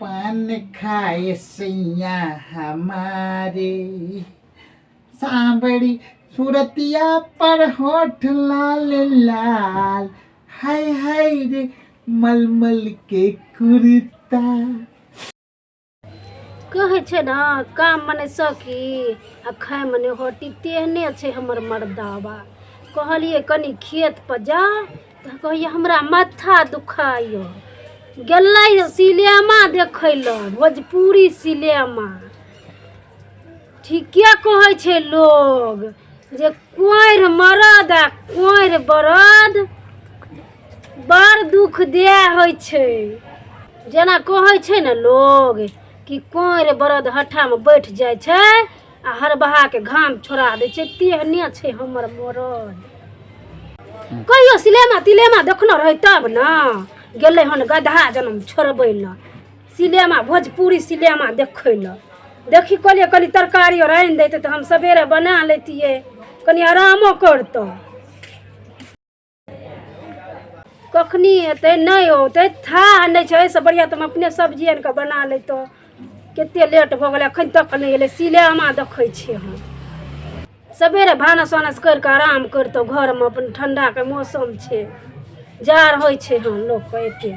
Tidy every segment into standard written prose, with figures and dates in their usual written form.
पान खाए सैया हमारे, सांवरी सुरतिया पर होठ लाल लाल, हाय हाय रे मलमल के कुर्ता। कहै छै ने काम मने सखी आ खाय मने होटी, तेहने छै हमर मरदाबा। कहलियै कनि खेत पर जा तऽ कहैया हमरा माथा दुखाइया। गेलै सिनेमा देखै लए, भोजपुरी सिनेमा। ठीके कहै छै लोग जे कोरि मरद आ कोरि बरद बड़ दुख देह होइ छै। जेना कहै छै ने लोग कि कोरि बरद हट्ठामे बैठ जाइ छै आ हरबहाके घाम छोड़ा दै छै, तेहने छै हमर मरद। कहियो सिनेमा तिलेमा देखने रहै तब ने गेलै हन गदहा जनम छोड़बै लए सिनेमा, भोजपुरी सिनेमा देखै लए। देखी कहलियै कनि तरकारी आर आनि दैतै तऽ हम सवेरे बना लैतियै, कनि आरामो करितहुँ। कखनी एतै नहि औतै थाह नहि छै। एहिसँ बढ़िआँ तऽ हम अपने सब्जी आनि कऽ बना लैतहुँ। कतेक लेट भऽ गेलै, एखन तक नहि एलै। सिनेमा देखै छियै हम। सवेरे भानस वानस करि कऽ आराम करितहुँ घरमे अपन। ठण्डाके मौसम छै, जाड़ होइ छै हन लोकके, एतेक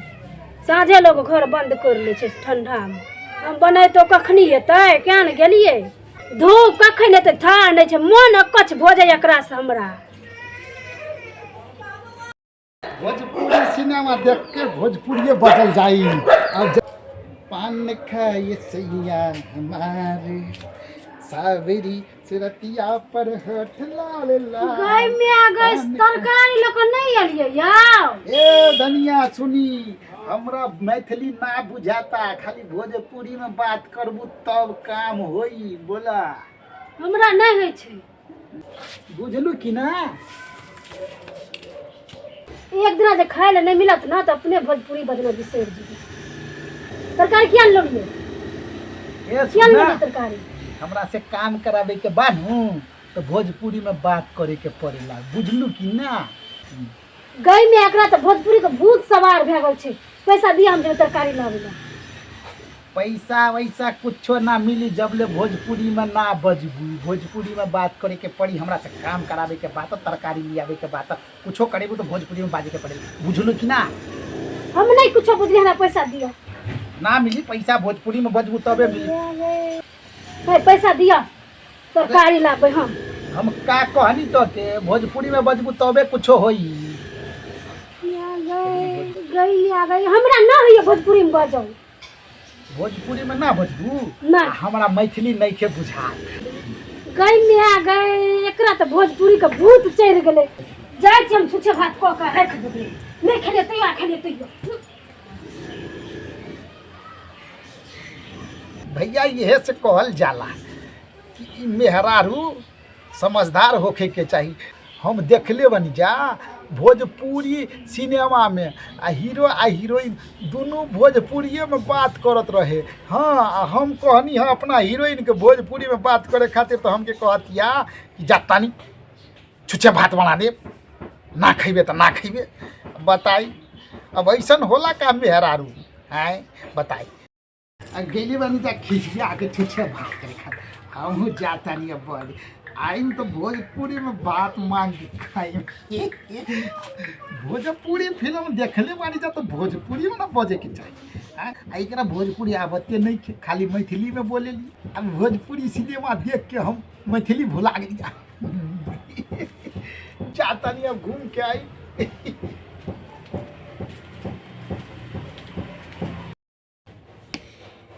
साँझे लोक घर बन्द करि लै छै ठण्डामे। हम बनैतहुँ, कखनी एतै? किए ने गेलियै? धूप कखन एतै थाह नहि छै। मोन अकच्छ भऽ जाइए एकरासँ हमरा। भोजपुरी सिनेमा देख के भोजपुरिये बदल जाई। अब पान खाए सैया हमारे, सावरी सिरतिया पर होठ लाल लाल। गै माय गै, तरकारी लऽ कऽ नहि एलियै यौ? ए धनिया सुनी, हमरा मैथिली ना बुझाता, खाली भोजपुरी में बात करबू तब काम होई। बोला। हमरा नहि होइ छै। बुझलू कि ना? एक दिना जे खाय लए नहि मिलत ना तऽ अपने भोजपुरी बजना बिसरि जेबै। तरकारी किया ने लौलियै? ए किया ने सुना लौलियै तरकारी? हमरा से काम कराबे के बानू तो भोजपुरी में बात करे के पड़ेला, बुझलू कि ना? गई में एकरा तऽ भोजपुरी के भूत सवार भए गेल छै। पैसा दिअ, हम जेबै तरकारी लाबै लए। पैसा वैसा कुछो ना मिली जबले भोजपुरी में ना बजबू। भोजपुरी में बात करे के पड़ी। हमरा से काम करावे के बात, तरकारी लियावे के बात, कुछो करेबू तो भोजपुरी में बाजे के पड़े, बुझलू कि ना? हम नहीं कुछो बुझली, हमरा पैसा दिअ। ना मिली पैसा, भोजपुरी में बजबू तबे मिली। हे पैसा दिअ, तरकारी लाबै हम। हम का कहनी तो के भोजपुरी में बजबू तबे कुछो होई। गई आ गई, हमरा ना होइए भोजपुरी में बजल। भोजपुरी में ना बजबू? ना। आ हमरा मैथिली नहीं के बुझात। गई में आ गई, एकरा तऽ भोजपुरी के भूत चढ़ि गेलै। जाइ छी हम, छुछे भात कऽ के राखि देबै। नहि खेलियै तैयो आ खेलियै तैयो। भैया इहे से कहल जाला कि ई मेहरारू समझदार होखे के चाही। हम देखले बनी जा भोजपुरी सिनेमामे आ हीरो आ हीरोइन दुनू भोजपुरिएमे बात करत रहे। हाँ, आ हम कहनी हँ अपना हीरोइनके भोजपुरीमे बात करे खातिर तऽ हमके कहतिया कि जा तानी छुच्छे भात बना दे, ना खैबे तऽ ना खैबे। बताई अब ऐसन होला का मेहरारू? आँय बताई। आ गेली बानी जा खिसिया के छुछे भात करे खातिर। हमहूँ जाता नहीं अब बड़ी आइम तो भोजपुरी में बात मांग के खाइम। भोजपुरी फिल्म देखले बानी जा तो भोजपुरी में ना बजे के चाही। आँय, आ एकरा भोजपुरी आबते नहीं खे, खाली मैथिली में बोलेली। अब भोजपुरी सिनेमा देख के हम मैथिली भुला गेली। जाता नहीं अब घूम के आई।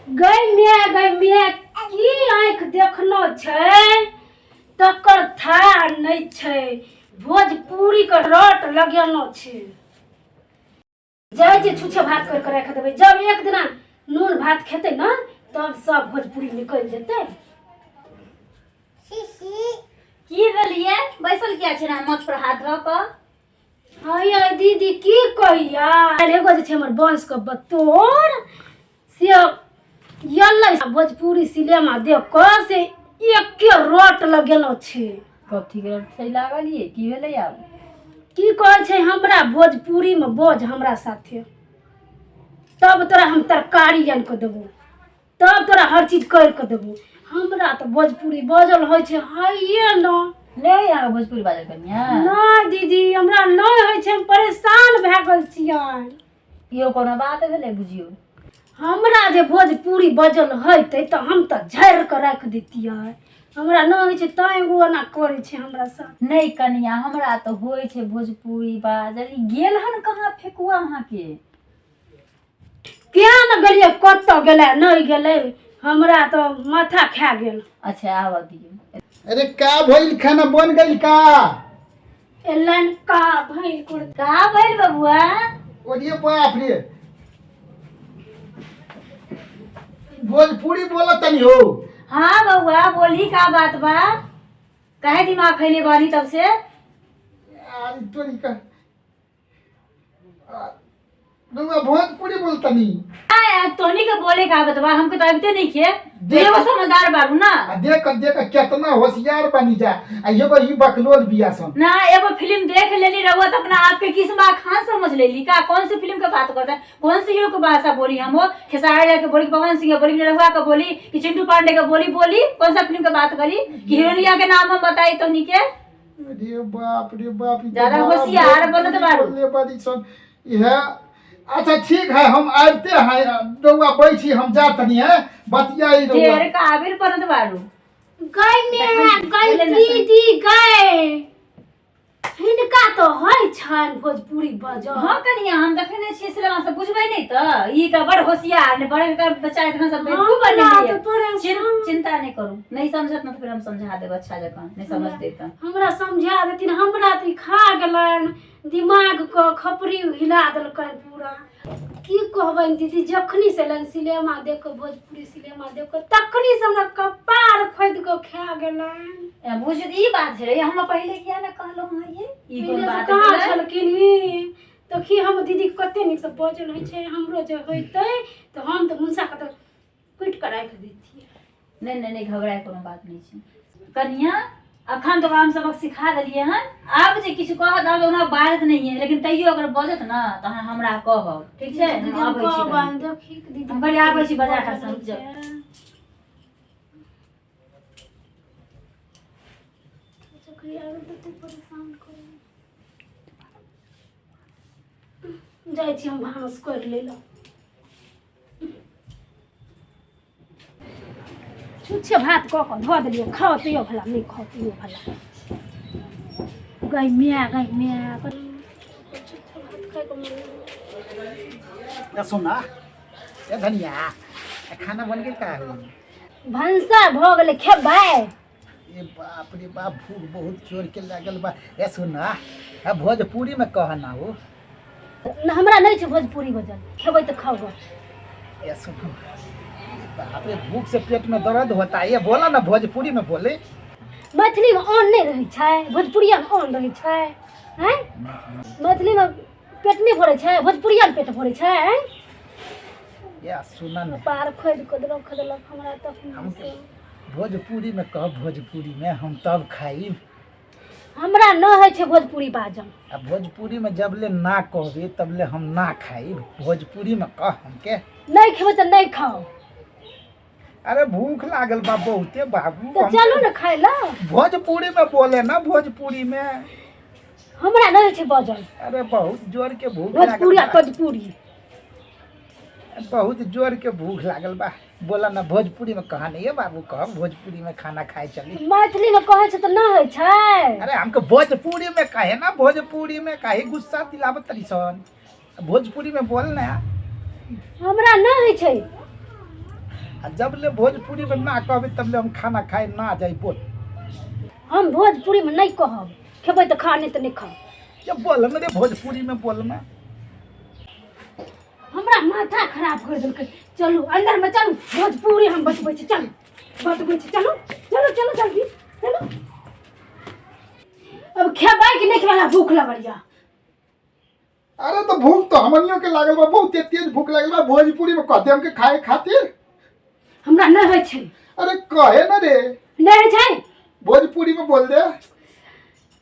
गई माय गई माय, की आँखि देखनो छै तकर थाह नहि छै। भोजपुरी के रट लगेलो छै। जाइ छै छुछे भात करि कऽ राखि देबै, जब एक दिना नून भात खेतै ने तब सब भोजपुरी निकलि जेतै। की भेलियै? बैसल किया छै ने माथ पर हाथ धऽ कऽ? हय दीदी, की कहिया, एगो जे छै हमर वंश के बतोर से एलै भोजपुरी सिनेमा देख कऽ से एके रट लगेलो छै। कथी के रट छै लागल ये? की भेलै आब? की कहै छै, हमरा भोजपुरी में बज हमरा साथे। तब तोरा हम तरकारी आनि कऽ देबो, तब तोरा हर चीज करि कऽ देबो। हमरा तऽ भोजपुरी बजल होइ छै हइए न। नहि अहाँके भोजपुरी बाजल कनिया? नहि दीदी, हमरा नहि होइ छै, हम परेशान भए गेल छियनि। इहो कोनो बात भेलै बुझियौ। हमरा जे भोजपुरी बजल होइतै तऽ हम तऽ झाड़ि कऽ राखि दैतियै। हमरा नहि होइ छै तैँ ओ एना करै छै हमरा साथ। नहि कनिया, हमरा तऽ होइ छै भोजपुरी बाजल। ई गेल हन कहाँ फेकुआ अहाँके? किया ने गेलियै, कतऽ गेलै नहि गेलै, हमरा तऽ माथा खा गेल। अच्छा आबऽ दियौ। अरे का भइल, खाना बन गइल का? एलन का भइल कुर का भइल बबुआ? ओरिए बाप रे, भोजपुरी बोलत तनी हो। हाँ बबुआ बोली, का बात बा? काहे दिमाग खैले बानी तब से? अरे तोरी का रउआ भोजपुरी बोलतनी? आय तोहनी के बोले का बतवा, हमके तो अबिते नहीं खे। देख। एगो समझदार बाबू ना। आ देख देख केतना होशियार बनी जा, आ एगो ई बकलोल बिया सन। ना एगो फिल्म देख लेली रहुआ तो अपना आप के किस्मा खान समझ लेली का? कौन सी फिल्म के बात करता है? कौन सी हीरो के भाषा बोली हम? हो खेसारी लाल के बोली, पवन सिंह के बोली, निरहुआ के बोली कि चिंटू पांडे के बोली? बोली कौन सा फिल्म के बात करी कि हीरोइनिया के नाम हम बताई तोहनी के? अरे बाप रे बाप, ई तो ज्यादा बड़ा होशियार बनत बारू। बोलले बारी सन इहे। अच्छा ठीक है, हम आबिते हैं, रउआ बैठी, हम जा तनी है बतियाई रउआ। ढेर काबिल बनत बारू। गय में गय। बोले ना। दीदी गय, हिनका तऽ होइ छनि भोजपुरी बजल। हाँ कनिया, हम देखने छियै सिनेमा से, बुझबै नहि तऽ ई का बड़ होशियार ने बड़ का बच्चा इतना सब बेवकूफ हमरा बनेलियै। तऽ परेशान। चिंता नहि करू, नहि समझत ने तऽ फेर हम समझा देब अच्छा जकाँ, नहि समझतै तऽ। हमरा समझा देथिन। हमरा तऽ ई खा गेलनि दिमाग के खपरी हिला देलकनि पूरा। की कहबनि दीदी, जखनी से एलनि सिनेमा देख कऽ, भोजपुरी सिनेमा देख कऽ, तखनी से हमरा कपार खोदि कऽ खा गेलनि। ए, बुझ ई बात छै हम पहिले किया ने कहलहुँ हँ ये ई कोन पहिले से बात कहाँ भेलै? छलखिन ई तऽ की हम दीदी कते नीकसँ बजल होइ छै। हमरो जे होइतै तऽ हम तऽ मुनसा के तऽ कुटि कऽ राखि दैतियै। नहि नहि नहि घबराय, कोनो बात नहि छै कनिया। अखन तऽ हम सबक सिखा देलियै हन। आब जे किछु कहत, आब ओना बाजत नहि है, लेकिन तैयो अगर बजत ने तऽ अहाँ हमरा कहब, ठीक छै? दीदी हम हम आबै छी कनि। कहबनि, देखी दीदी। हम कनि आबै छी बाजार हाटसँ, रुकि जाउ। जाइ छी हम भानस करि लेलहुँ। छुच्छे भात कऽ कऽ धऽ देलियै, खाओ तैयो भला, नहि खाओ तैयो भला। गै माय, गै माय, छुच्छे भात खाइके मन नहि। ए सुना ए धनिया, ए खाना बन गेल का हो? भनसा भऽ गेलै, खेबै? ए बाप रे बाप, भूख बहुत जोर के लागल बा। ए सुना, ए भोजपुरी में कह ना हो। न, हमरा नहि छै भोजपुरी बजल। खेबै तऽ खाउ गऽ। ए सुनो, बाप रे, भूख से पेट में दर्द होता है, ये बोला ना, भोजपुरी में बोले। मैथिलीमे अन्न नहि रहै छै, भोजपुरियामे अन्न रहै छै? आँय, मैथिलीमे पेट नहि भरै छै, भोजपुरियामे पेट भरै छै? आँय? ये सुना ना। पार खोदि कऽ देलक, खदेलक हमरा तखन। हमके भोजपुरी में कह, भोजपुरी में, हम तब खाई। हमरा नहि होइ छै भोजपुरी बाजल। आ भोजपुरी में जब ले ना कहबे तब ले हम ना खाई। भोजपुरी में कह हमके। नहि खेबै तऽ नहि खाउ। अरे भूख लागल बा बहुते बाबू। तऽ चलू ने खाय लए। भोजपुरी में बोले ना, भोजपुरी में। हमरा नहि होइ छै बाजल। अरे बहुत जोर के भूख लागल भोजपुरी आ बा। तोजपुरी। बहुत जोर के भूख लागल बा, बोला ना भोजपुरी में। कहा नहीं है बाबू, कह भोजपुरी में खाना खाए चली। मैथिलीमे कहै छै तऽ नहि होइ छै। अरे हमको भोजपुरी में कहे ना, भोजपुरी में। काहे गुस्सा दिलावत तरी सन? भोजपुरी में बोल ना। हमरा नहि होइ छै। आ जब ले भोजपुरी में ना कहबे तब ले हम खाना खाए ना जाई, बोल। हम भोजपुरीमे नहि कहब। खेबै तऽ खा, नहि तऽ नहि खाउ। ये बोल ना रे, भोजपुरी में बोल ना। हमरा माथा खराब कर देलकै। चलू अंदरमे चलू, भोजपुरी हम बतबै छी। चलू बतबै छी, चलू चलू चलू जल्दी चलू। अब खेबै कि नहि खेबै? हमरा भूख लगल यऽ। अरे तो भूख तो हमनियों के लागल बा, बहुत तेज भूख लागल बा। भोजपुरी में कहते हमके खाए खातिर। हमरा नहि होइ छै। अरे कहे ना रे। नहि होइ छै। भोजपुरी में बोल दे।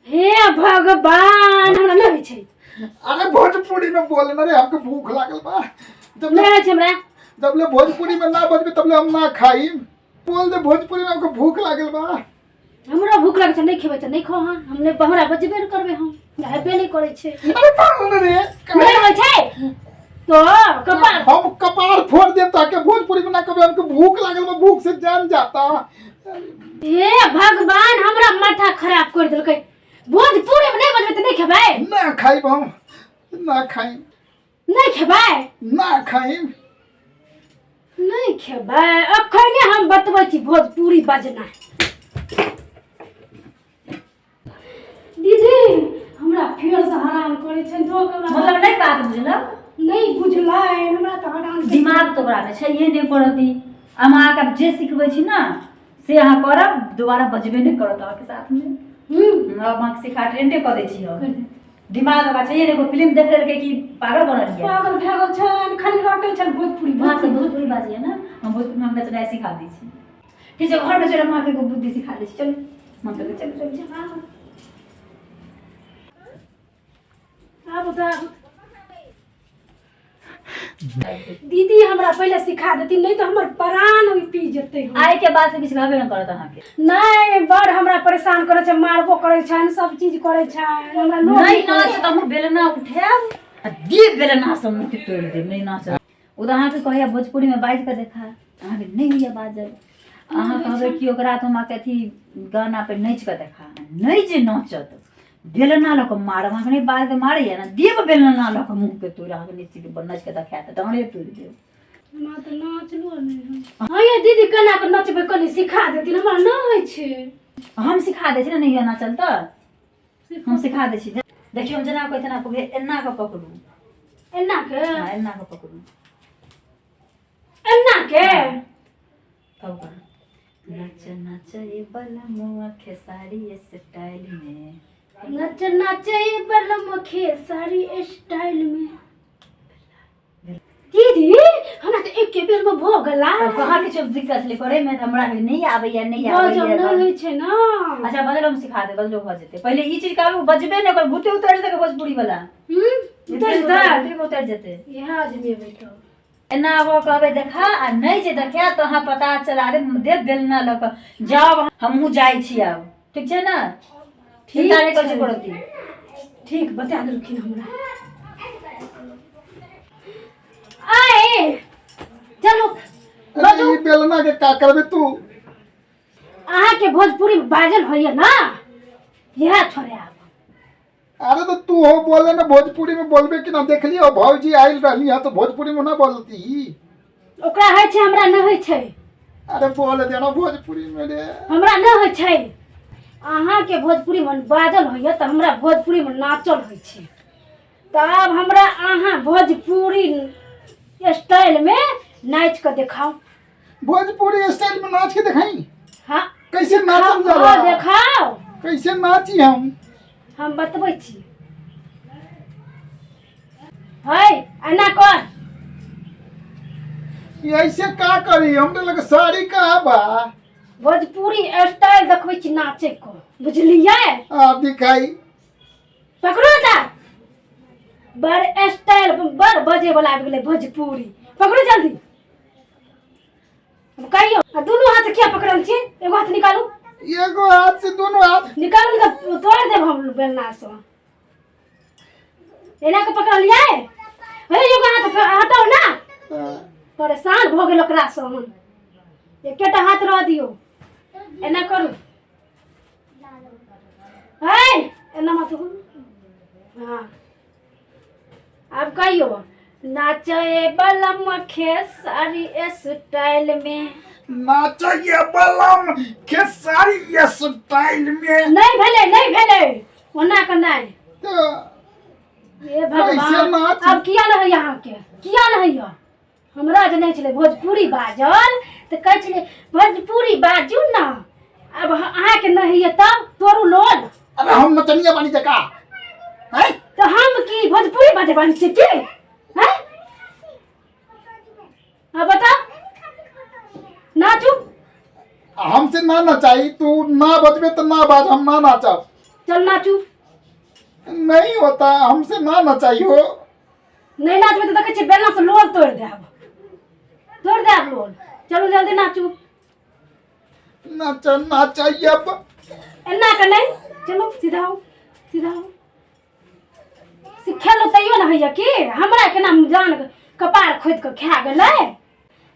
हे भगवान, हमरा नहि होइ छै। अरे भोजपुरी में बोल ना रे, हमके भूख लागल बा। जब नहि होइ छै हमरा। जब ले भोजपुरी में ना बजबे तब ले हम ना खाई। बोल दे भोजपुरी में, हमको भूख लागल बा। हमरो भूख लागै छै, नहि खेबै तऽ नहि खाउ अहाँ। हम नहि, हमरा बजबे नहि करबै, हम हेबे नहि करै छै। अरे पागल रे। नहि होइ छै तो कपार हम कपार फोड़ देब ताके भोजपुरी में ना कभी। हमको भूख लागल बा, भूख से जान जाता। हे भगवान, हमरा माथा खराब कर देलकै। भोजपुरी में नहि बजबै तऽ नहि खेबै? ना खाई हम, ना खाई। नहि खेबै? ना खाई। नहि खेबै? अखने हम बतबै छी भोजपुरी बजना। दीदी, हमरा फेरसँ हरान करै छै धो के हमरा। मतलब नहि बात बुझलक? नहि बुझलै हमरा तऽ हरान। दिमाग तऽ ओकरा मे छैहे नहि करती। हम अहाँके आब जे सिखबै छी ने से अहाँ करब, दोबारा बजबे नहि करत अहाँके साथमे। हमरा अहाँके सिखा ट्रेंडे कऽ दै छी हम। दिमाग ओकरा छैहे नहि। एगो फिल्म देख लेलकै कि पागल बनल यऽ। पागल भए गेल छनि, खाली रटै छनि भोजपुरी। अहाँ सब भोजपुरी। भोजपुरी बाजैए ने, हम भोजपुरी हम नचनाइ सिखा दै छी। ठीक छै, घरमे चलू, हम अहाँके एगो बुद्धि सिखा दै छी। चलू, हम कहबै चलू चलू चलू। आबू तऽ आबू। दीदी, हमरा पहिले सिखा देथिन, नहि तऽ हमर प्राण ओहि पी जेतै हम। आइ के बाद से किछु कहबे नहि करत अहाँके। नहि, बड़ हमरा परेशान करै छै, मारबो करै छनि, सब चीज करै छनि हमरा लोभ। नहि नाच तऽ हमहूँ बेलना उठायब आ दे बेलना से मुँह तोड़ि देब। नहि नाच। ओ तऽ अहाँके कहैया भोजपुरीमे बाजि कऽ देखा, अहाँके नहि होइया बाजल। अहाँ कहबै कि ओकरा तऽ हम अहाँके अथी गाना पर नाचि कऽ देखा। नहि जे नाचत, बेलना लऽ कऽ मारब अहाँके। नहि बाजि कऽ मारैया ने, देब बेलना लऽ कऽ मुँहके तोड़ि। अहाँके नहि नाचि कऽ देखायत, डाँड़े तोड़ि देब। हमरा तऽ नाचलो नहि होइ। हँ ये दीदी, केना कऽ नचबै कनि सिखा देथिन, हमरा नहि होइ छै। हम सिखा दै छी ने। नहि होइया नाचल तऽ हम सिखा दै छी। देखियौ, हम जेना कहै तेना कहबै। एना कऽ पकड़ू। एना के? हँ, एना कऽ पकड़ू। एना के? तब करू, नच नच ये बलमुआ खेसारी स्टाइल में। नच नच बलम खेसारी स्टाइल में। दीदी, हमरा तऽ एके बेर में भऽ गेला। तब कहाँ किछु दिक्कत छलै करे में? तऽ हमरा नहि आबैया, नहि बजब आबैया। नहि होइ छै ने। अच्छा, बजल हम सिखा दे, बजलो भऽ जेतै। पहिले ई चीज कहू, बजबे नहि कर, भूते उतरि जेतै भोजपुरी वाला। उतरि जेतै? उतरि जेतै। इएह आजमेबै तऽ। एना भऽ कहबै देखा आ नहि जे देखा तऽ अहाँ पता चला देब। देब बेलना लऽ कऽ जाउ, हमहूँ जाइ छी आब। ठीक छै ने? चिन्ता नहि करै छै करती। ठीक बता देलखिन हमरा। आए चलू। अरे, ई बेलना के का करबे तू? अहाँके भोजपुरी बाजल होइए ने, इएह छोड़े आब। अरे तो तू हो बोले ना भोजपुरी में, बोलबे कि ना? देखली हो, भौजी आइल रहली है तो भोजपुरी में ना बोलती? ओकरा होइ छै, हमरा नहि होइ छै। अरे बोल देना भोजपुरी में रे। हमरा नहि होइ छै। अहाँके भोजपुरीमे बाजल होइए तऽ हमरा भोजपुरीमे नाचल होइ छै। तऽ आब हमरा अहाँ भोजपुरी स्टाइलमे नाचि कऽ देखाउ। भोजपुरी स्टाइल में नाच के दिखाई? हाँ। कैसे नाचल जाला? हाँ, देखाउ। कैसे नाची हम? हम बतबै छी। है एना कर। ये ऐसे का करी? हमरे लगे साड़ी कहाँ बा? भोजपुरी स्टाइल देखबै छी नाचे को, बुझलियै? आ दिखाई। पकड़ो ता, बड़ स्टाइल बड़ बजे वाला आबि गेलै भोजपुरी। पकड़ो जल्दी। हम कहियो आ दुनू हाथ से किया पकड़ल छी? एगो हाथ निकालू। एगो हाथ से दोनों हाथ निकालू ने तऽ तोड़ि देब हम बेलना से। एना के पकड़लियै? हे, एगो हाथ हटाउ ना। परेशान भऽ गेल ओकरा से हम। एकेटा हाथ रह दियौ। एना करू है, एना मत करू। हाँ, आब कहियो, नाचे बलम खेसारी स्टाइल में। नाचैये बलम खेसारी स्टाइल में। नहि भेलै, नहि भेलै, ओना के नहि। तो हे कैसे भगवान! नाच? आब किया नहि होइए अहाँके? किया नहि होइए? हमरा जे नहि छलै भोजपुरी बाजल तऽ कहै छलै भोजपुरी बाजू ने। आब अहाँके नहि होइए तब तोड़ू लोल। अरे, हम नचनिया बानी जका हैं? तऽ हम की भोजपुरी बाजै बानी छियै की? हैं, हाँ बताओ, नाचू। हमसे ना नचाई। तू ना बजबे तो ना बाज, हम ना नाचब। चल, नाचू। नहीं होता हमसे, ना नचाई हो। नहि नाचबै तऽ देखै छियै बेलना से लोल तोड़ि देब, तोड़ि देब लोल। चलू जल्दी नाचू। नाच नाच अब। एना के नहि, चलू सीधा हो, सीधा हो। सिखेलहुँ तैयो ने होइए कि हमरा केना जान कपार खोदि कऽ खा गेलै।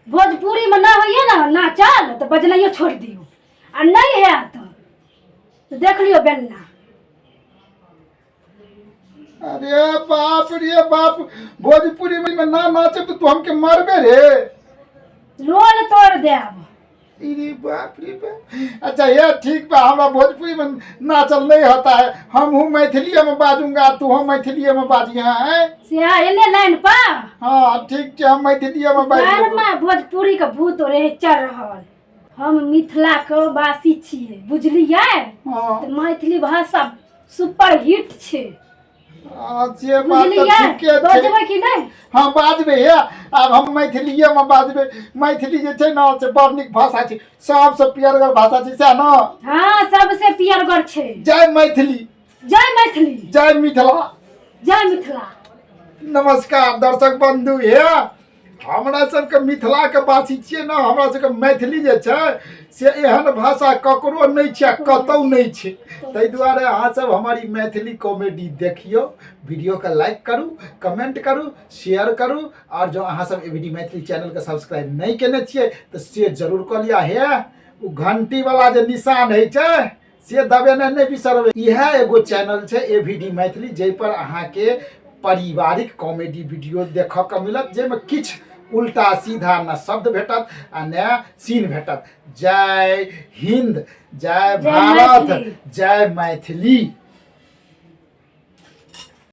भोजपुरीमे नहि होइए ने नाचल तऽ बजनाइयो छोड़ि दियौ, आ नहि हैत तऽ देख लियौ बेलना। अरे बाप रे बाप, भोजपुरी में ना नाचे तो तू हमके मारबे रे? लोल तोड़ देब। अरे बाप रे बाप। अच्छा ये ठीक बा, हमरा भोजपुरी में नाचल नहीं होता है, हम हूँ मैथिली में बाजूंगा, तू हम मैथिली में बाजिया है। से एने लाइन पर। हाँ ठीक छै, हम मैथिली में बाज घर लेबो। में भोजपुरी के भूत रहे चढ़ रहल। हम मिथिला के वासी छियै, बुझलियै? हाँ। तऽ मैथिली भाषा सुपर हिट छै। हाँ, से बात तऽ बुझलियै? ठीके छै। बजबै कि नहि? हाँ बाजबै हे, आब हम मैथिलीए में बाजबै। मैथिली जे छै ने से बड़ नीक भाषा छै, सबसँ प्यारगर भाषा छै, सएह ने? हाँ, सबसे पियरगर छै। जय मैथिली। जय मैथिली। जय मिथिला। जय मिथिला। नमस्कार दर्शक बंधु, हे हमरा सबके मिथिलाके वासी छियै ने, हमरा सबके मैथिली जे छै से एहन भाषा ककरो नहि छै आ कतहु नहि छै। ताहि दुआरे अहाँसब हमर ई मैथिली कॉमेडी देखियौ, वीडियोके लाइक करू, कमेंट करू, शेयर करू, आओर जँ अहाँसब एबीडी मैथिली चैनलके सब्सक्राइब नहि केने छियै तऽ से जरूर कऽ लिअ। हे ओ घंटीवला जे निशान होइ छै से दबेनाइ नहि बिसरबै। इएह एगो चैनल छै ए वी डी मैथिली, जाहिपर अहाँके पारिवारिक कॉमेडी वीडियो देखऽके मिलत, जाहिमे किछु उल्टा सीधा न शब्द भेटत आ ने सीन भेटत। जय हिंद, जय जय भारत, मैथिली। जय मैथिली।